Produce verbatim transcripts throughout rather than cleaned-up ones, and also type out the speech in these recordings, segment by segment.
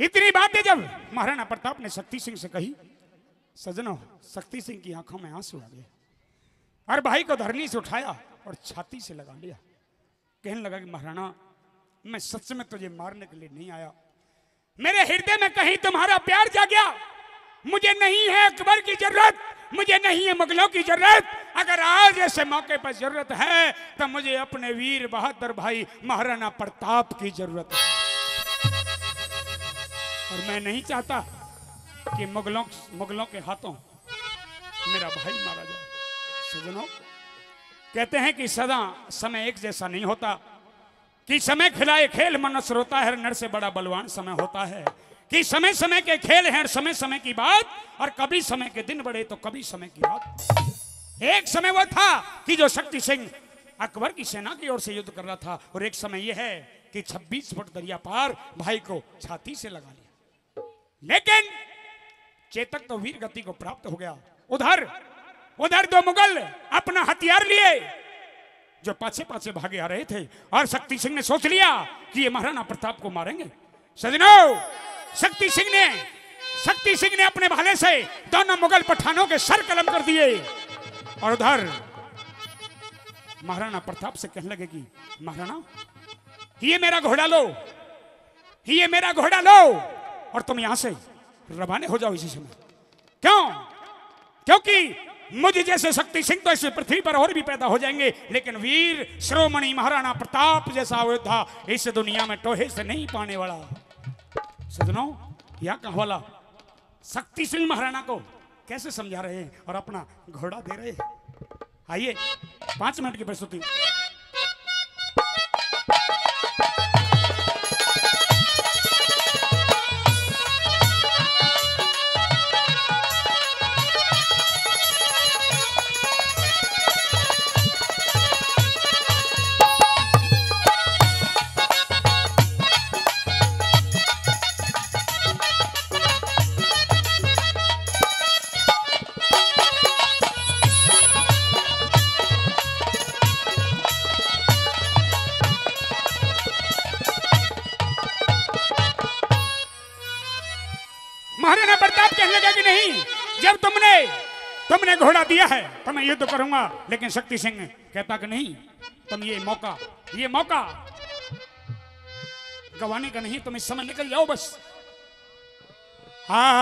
इतनी बातें जब महाराणा प्रताप ने शक्ति सिंह से कही, सजनों, शक्ति सिंह की आंखों में आंसू आ गए और भाई को धरनी से उठाया और छाती से लगा लिया। कहने लगा कि महाराणा, मैं सच में तुझे मारने के लिए नहीं आया, मेरे हृदय में कहीं तुम्हारा प्यार जाग्या। मुझे नहीं है अकबर की जरूरत, मुझे नहीं है मुगलों की जरूरत। अगर आज ऐसे मौके पर जरूरत है तो मुझे अपने वीर बहादुर भाई महाराणा प्रताप की जरूरत है। और मैं नहीं चाहता कि मुगलों मुगलों के हाथों मेरा भाई मारा जाए। सजनों, कहते हैं कि सदा समय एक जैसा नहीं होता, कि समय खिलाए खेल मनुष्य रोता है, नर से बड़ा बलवान समय होता है, कि समय समय के खेल हैं, समय समय की बात, और कभी समय के दिन बड़े तो कभी समय की रात। एक समय वो था कि जो शक्ति सिंह अकबर की सेना की ओर से युद्ध कर रहा था, और एक समय यह है कि छब्बीस फुट दरिया पार भाई को छाती से लगा लिया। लेकिन चेतक तो वीर गति को प्राप्त हो गया। उधर उधर दो मुगल अपना हथियार लिए जो पाछे पाछे भागे आ रहे थे, और शक्ति सिंह ने सोच लिया कि ये महाराणा प्रताप को मारेंगे। सजनों, शक्ति सिंह ने शक्ति सिंह ने अपने भाले से दोनों मुगल पठानों के सर कलम कर दिए। और उधर महाराणा प्रताप से कहने लगे कि महाराणा, ये मेरा घोड़ा लो, ये मेरा घोड़ा लो और तुम यहां से रवाना हो जाओ इसी समय। क्यों? क्योंकि मुझ जैसे शक्ति सिंह तो इस पृथ्वी पर और भी पैदा हो जाएंगे, लेकिन वीर शिरोमणि महाराणा प्रताप जैसा योद्धा इस दुनिया में टोहे से नहीं पाने वाला। सजनों, यहाँ का हवाला शक्ति सिंह महाराणा को कैसे समझा रहे हैं और अपना घोड़ा दे रहे हैं। आइए, पांच मिनट की प्रस्तुति। महाराणा प्रताप कहने लगा कि नहीं, जब तुमने तुमने घोड़ा दिया है तो मैं युद्ध करूंगा। लेकिन शक्ति सिंह कहता कि नहीं, तुम ये मौका, ये मौका गवाने का नहीं, तुम इस समय निकल जाओ बस। हाँ,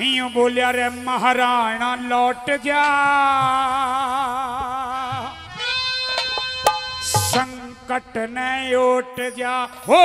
यूं बोलिया रे महाराणा लौट जा, संकट ने ओट जा, ओ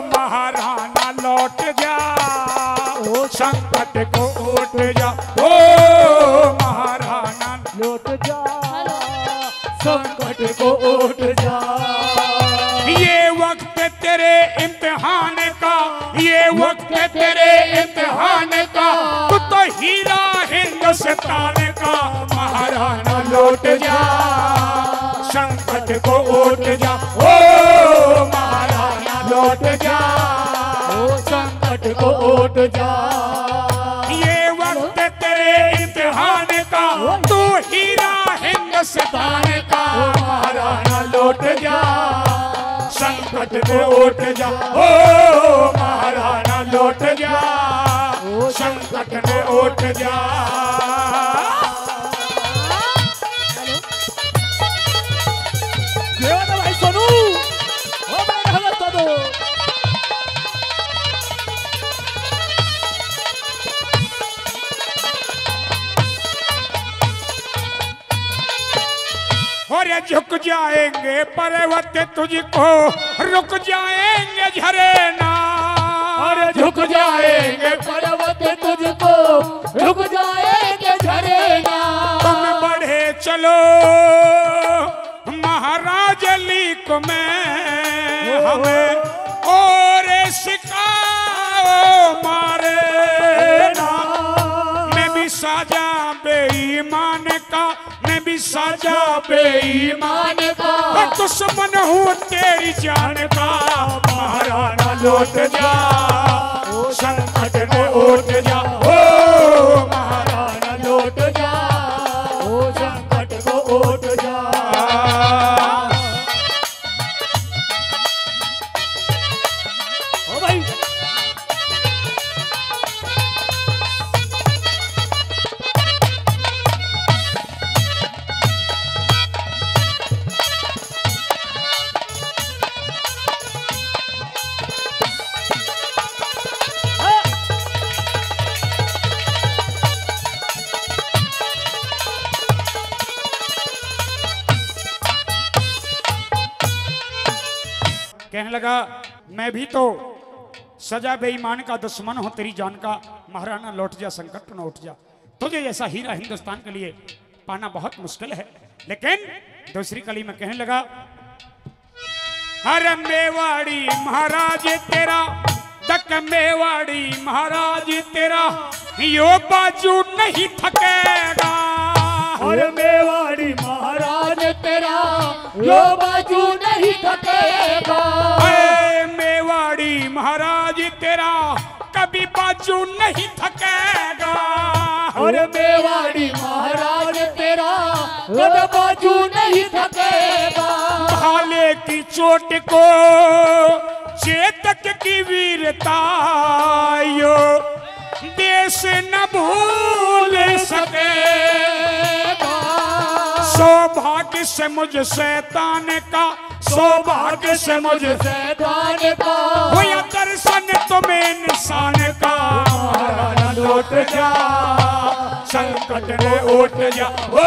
महाराणा लौट जा, ओ संकट को ओट जा, ओ महाराणा लौट जा, संकट को ओट जा। ये वक्त तेरे इम्तिहान का, ये वक्त तेरे इम्तिहान का, तू तो हीरा हिंदुस्तान का। महाराणा लौट जा, संकट को ओट जा, ओ महाराणा लौट जा, ओ संकट को ओट जा। ये वक्त तेरे इम्तिहान का, तू हीरा हिंदुस्तान का। महाराणा लौट जा, संकट में ओट जा, ओ महाराणा लौट जा, संकट में ओट जा। देवा दो भाई सोनू, ओ भाई हवस तो दो। और झुक जाएंगे पर्वत तुझको, रुक जाएंगे झरना। और झुक जाएंगे पर्वत तुझको, रुक जाएंगे झरना। तुम बढ़े चलो महाराज लीक में, हमें और सिखाओ मारना। मैं भी साजा बेईमान का, मैं भी साजा बेईमान का, मैं दुश्मन हूँ तेरी जान का। महाराणा लौट जा, ओ संकट में ओट जा, ओ महाराणा लौट जा, ओ संकट को ओट जा। कहने लगा, मैं भी तो सजा बेईमान का दुश्मन हूँ तेरी जान का, महाराणा लौट जा, संकट न उठ जा। तुझे जैसा हीरा हिंदुस्तान के लिए पाना बहुत मुश्किल है। लेकिन दूसरी कली में कहने लगा, अरे मेवाड़ी महाराज तेरा, दक मेवाड़ी महाराज तेरा, यो बाजू नहीं थकेगा। अरे मेवाड़ी महाराज तेरा, यो बाजू नहीं थकेगा। अरे मेवाड़ी महाराज तेरा, कभी बाजू नहीं थकेगा। और मेवाड़ी महाराज तेरा कद बाजू नहीं थकेगा। भाले की चोट को चेतक की वीरता यो देश न भूल सके। सौभाग्य से मुझ शैतान का, सौभाग्य से मुझ शैतान का हुआ दर्शन तुम्हें इंसान का। महाराणा लौट जा, संकट ने उठ जा, ओ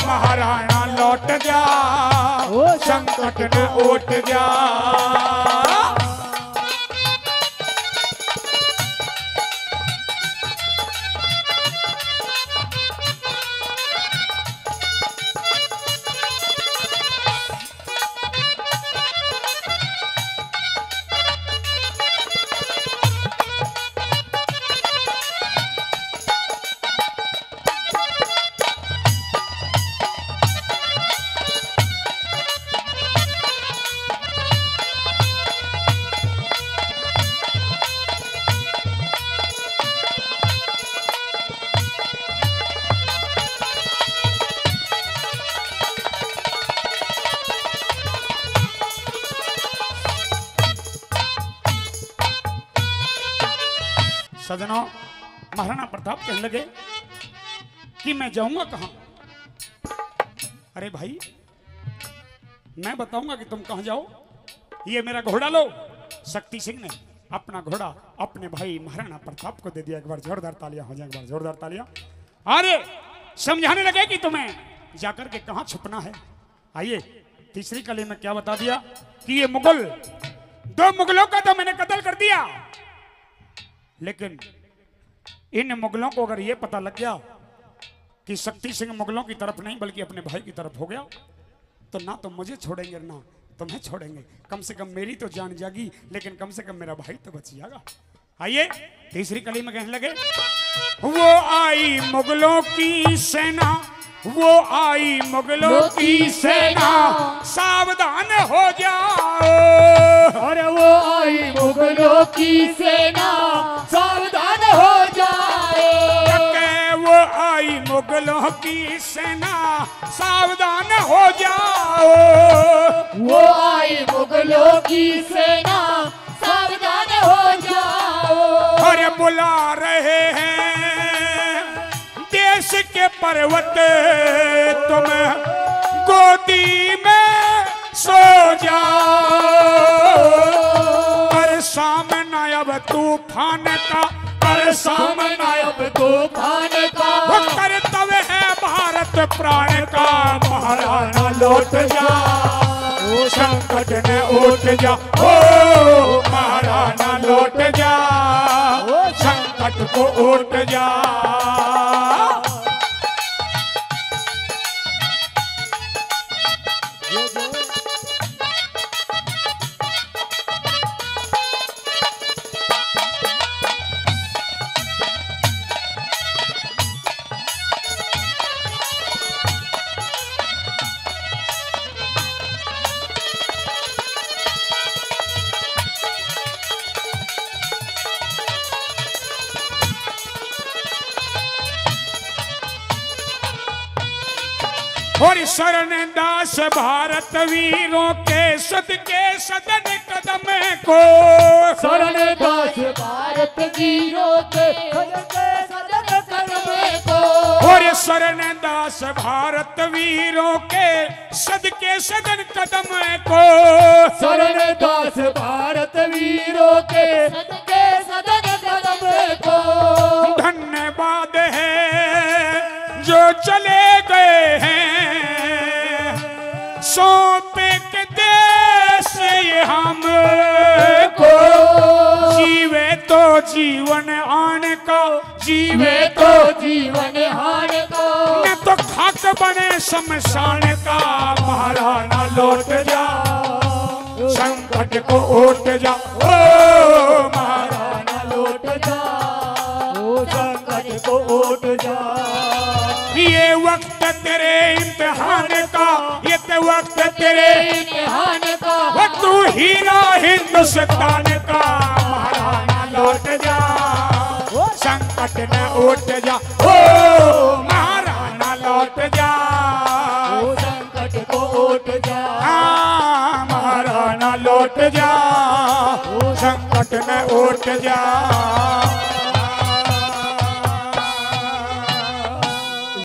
महाराणा लौट जा, संकट ने उठ जा। सजनों, महाराणा प्रताप कहने लगे कि मैं जाऊंगा कहां? अरे भाई, मैं बताऊंगा कि तुम कहां जाओ। ये मेरा घोड़ा लो। शक्ति सिंह ने अपना घोड़ा अपने भाई महाराणा प्रताप को दे दिया। एक बार जोरदार तालियां हो जाए, एक बार जोरदार तालियां। अरे, समझाने लगे कि तुम्हें जाकर के कहां छुपना है। आइए, तीसरी कली में क्या बता दिया कि ये मुगल, दो मुगलों का तो मैंने कत्ल कर दिया, लेकिन इन मुगलों को अगर ये पता लग गया कि शक्ति सिंह मुगलों की तरफ नहीं बल्कि अपने भाई की तरफ हो गया, तो ना तो मुझे छोड़ेंगे ना तुम्हें छोड़ेंगे। कम से कम मेरी तो जान जाएगी, लेकिन कम से कम मेरा भाई तो बच जाएगा। आइए, तीसरी कली में कहने लगे, वो आई मुगलों की सेना, वो आई मुगलों की सेना, सावधान हो जाओ। अरे वो आई मुगलों की सेना, सावधान हो जाओ। वो आई मुगलों की सेना, सावधान हो जाओ। वो आई मुगलों की सेना, सावधान हो जाओ। अरे बुला रहे हैं देश के पर्वत, तुम गोदी में सो जाओ। पर सामना अब तूफान का, पर सामना अब तूफान का। वो कर्तव्य है भारत प्राण का। महाराणा लौट जा, ओ संकट ने उठ जा, ओ महाराणा लौट जा, ओ संकट को उठ जा। और शरण दास भारत वीरों के, सदके सदन कदम को। शरण दास भारत वीरों के, सदके सदन कदम को। और शरण दास भारत वीरों के, सदके सदन कदम को। शरण दास भारत वीरों के, सदके सदन कदम को। धन्यवाद है जो चले गए हैं, सौंपे के देश ये हम जीवन आने का, जीवे तो जीवन हान का। न तो खाक बने शमशान का, महाराणा लौट जा, संकट को ओट जा, ओ महाराणा लौट जा, ओ संकट को ओट जा। ये वक्त तेरे इम्तिहान का, ये ते वक्त तेरे इम्तिहान का। वो तू हीरा हिंदुस्तान का, महाराणा लौट जा, संकट न ओट जा, ओ महाराणा लौट जा, ओ संकट को ओट जा। हाँ, महाराणा लौट जा, ओ संकट न ओट जा।